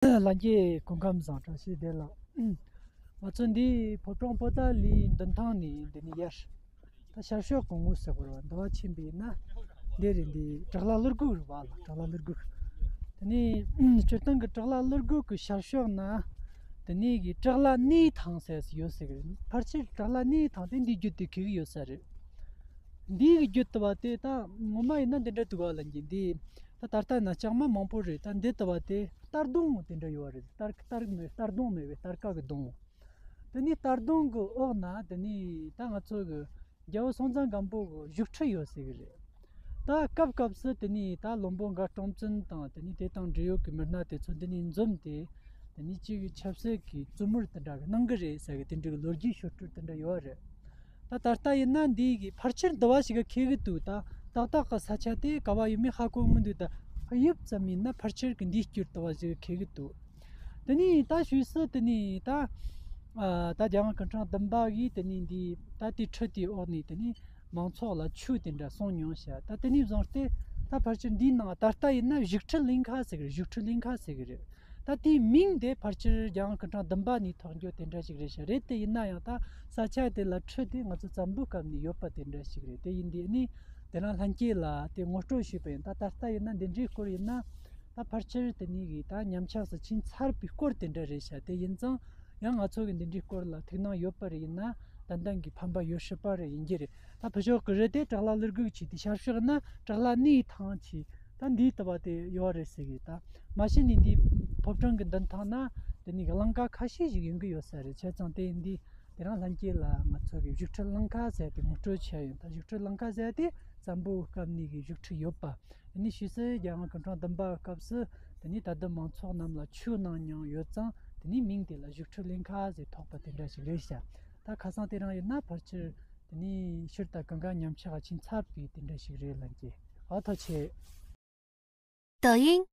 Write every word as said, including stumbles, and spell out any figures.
ལྷན་རྒྱས་སྐུ་ཁམས་བཟང་། བཀྲ་ཤིས་བདེ་ལེགས། ང་ཚོ་འདི་ཕོ་བྲང་པོ་ཏཱ་ལའི་མདུན་ཐང་ནས་འདི་ནས་ཡར་ད་ཤར་ཕྱོགས་གོང་འོག་ཟེར་བ་རེད། འདི་བ་ཕྱིན་པ་ཡིན་ན་འདི་རེད། འདི་བྲག་ལ་ཀླུ་སྒོ་རེད་བ་ལ། བྲག་ལ་ཀླུ་སྒོ། དེ་ནས་སྤྱིར་བཏང་གི་བྲག་ལ་ཀླུ་སྒོ་གི་ཤར་ཕྱོགས་ན་དེ་ནས་གི་བྲག་ལ་གནས་ཐང་ཟེར་ཡོད་ཟེར་གི་རེད། ཕལ་ཆེར་བྲག་ལ་གནས་ཐང་དེ་འདི་བརྒྱུད་དེ་འཁེལ་གི་ཡོད་ས་རེད། འདི་གི་བརྒྱུད་དུ་བ་དེ་ད་ངོ་མ་ཡིན་ན་འདི་འདྲ་འདུག་བ་ལ། འདི་འདི་ད་ད་ལྟ་ན་ལྕང་མ་མང་པོ་རེད། ད་འདི་དུ་བ་དེ་རྟ་གདོང་དེ་འདྲ་ཡོད་རེད། རྟ་རྟ་མེད་རྟ་གདོང་མེད་པའི་རྟ་རྐ་གི་གདོང་། དེ་ནས་རྟ་གདོང་གི་འོག་ན་དེ་ནས་ད་ང་ཚོ་གི་རྒྱལ་བོ་སྲོང་བཙན་སྒམ་པོ་གི་བཞུགས་ཁྲི་ཡོད་ཟེར་གི་རེད། ད་སྐབས་སྐབས་སུ་དེ་ནས་ད་བློན་པོ་མགར་སྟོང་བཙན་དང་དེ་ནས་དེ་དང་འབྲེལ་ཡོད་ཀྱི་མི་སྣ་དེ་ཚོ་འདི་ནས་འཛོམས་ཏེ་དེ་ནས་གཅིག་གི་ཆབ་སྲིད་ཀྱི་བཙུན་མོར་དེ་འདྲ་གི་གནང་གི་རེད་ཟེར་གི་དེ་འདྲ་གི་ལོ་རྒྱུས་ཤོད་སྲོལ་དེ་འདྲ་ཡོད་རེད། ད་ད་ལྟ་ཡིན་ན་འདི་གི་ཕལ་ཆེར་འདི་བ་ཞིག་གི་འཁེལ་གི་འདུག་ད་ཏག་ཏག་གི་ས་ཆ་དེ་ག་བ་ཡོད་མེད་ཧ་གོ་མི་འདུག་ད་དབྱིབས་ཙམ་ཡིན་ན་ཕལ་ཆེར་གི་འདིའི་རྒྱུད་འདི་བ་ཞིག་གི་འཁེལ་གི་འདུག་དེ་ནས་ད་ཕྱིས་སུ་དེ་ནས་ད་ཨ་ད་རྒྱལ་དབང་སྐུ་ཕྲེང་བདུན་པ་གིས་དེ་ནས་འདི་ད་དེ་ཁྲི་དེའི་འོག་ནས་དེ་ནས་མང་ཚོགས་ལ་ཆོས་དེ་འདྲ་གསུང་མྱོང་ཤག་ད་དེ་ནས་བཟུང་སྟེ་ད་ཕལ་ཆེར་འདིའི་ནང་ད་ལྟ་ཡིན་ན་བཞུགས་ཁྲི་གླིང་ཁ་ཟེར་གི་རེད། བཞུགས་ཁྲི་གླིང་ཁ་ཟེར་གི་རེད། ད་དེའི་མིང་དེ་ཕལ་ཆེར་རྒྱལ་དབང་སྐུ་ཕྲེང་བདུན་པ་ནས་ཐོགས་རྒྱུ་དེ་འདྲ་ཞིག་རེད་ཤག་རེད་དེ་ཡིན་ན་ཡང་ད་ས་ཆ་དེ་ལ་ཁྲི་དེ་ང་ཚོ་བཙན་པོའི་སྐབས་ནས་ཡོད་པ་དེ་འདྲ་ཞིག་རེད། དེ་ཡིན་དུས་ནི་དེ་རིང་ལྷན་རྒྱས་ལ་དེ་ངོ་སྤྲོད་ཞུས་པ་ཡིན། ད་ད་ལྟ་ཡིན་ན་འདི་འདྲའི་སྐོར་ཡིན་ན་ད་ཕལ་ཆེར་དེ་ནས་གི་ད་ཉམས་ཆག་སུ་ཕྱིན་ཚར་བའི་སྐོར་དེ་འདྲ་རེད་ཤག་དེ་ཡིན་ཙང་ཡང་ང་ཚོ་གི་འདི་འདྲའི་སྐོར་ལ་ཐུགས་སྣང་ཡོད་པ་རེད་ཡིན་ན་ཏན་ཏན་གི་ཕན་པ་ཡོད་སྲིད་པ་རེད་ཡིན་གྱི་རེད། ད་ཕུ་ཤོག་གི་རི་དེ་བྲག་ལ་ཀླུ་སྒོ་ཆེ་དེ་ཤར་ཕྱོགས་ན་བྲག་ལ་གནས་ཐང་ཆེ། ད་འདིའི་ལྟ་བ་དེ་ཡོད་རེད་ཟེར་གི། ད་མ་གཞི་ནས་འདི་ཕོ་བྲང་གི་མདུན་ཐང་ན་དེ་ནས་གླིང་ཁ་ཁ་ཤས་ཤིག་ཡོང་གི་ཡོད་ས་རེད། བྱས་ཙང་དེ་འདི་དེ་རིང་ལྷན་རྒྱས་ལ་ང་ཚོ་གི་བཞུགས་ཁྲི་གླིང་ཁ་ཟེར་དེ་ངོ་སྤྲོད་བྱས་ཡོད། ད་བཞུགས་ཁྲི་གླིང་ཁ་ཟེར་དེ་བཙན་པོའི་སྐབས་ནས་གི་བཞུགས་ཁྲི་ཡོད་པ། དེ་ནས་ཕྱིས་སུ་རྒྱལ་དབང་སྐུ་ཕྲེང་བདུན་པའི་སྐབས་སུ་དེ་ནས་ད་ལྟ་མང་ཚོགས་རྣམས་ལ་ཆོས་གནང་མྱོང་ཡོད་ཙང་དེ་ནས་མིང་དེ་ལ་བཞུགས་ཁྲི་གླིང་ཁ་ཟེར་ཐོགས་པ་དེ་འདྲ་ཞིག་རེད་ཤག་ད་ཁ་སང་དེ་རིང་ཡིན་ན་ཕལ་ཆེར་དེ་ནས་ཕྱིར་ད་གང་ག་ཉམས་ཆག་ཕྱིན་ཚར་བའི་དེ་འདྲ་ཞིག་རེད་ལབ་ཀྱི། ཨ་ཐུགས་རྗེ་ཆེ། 抖音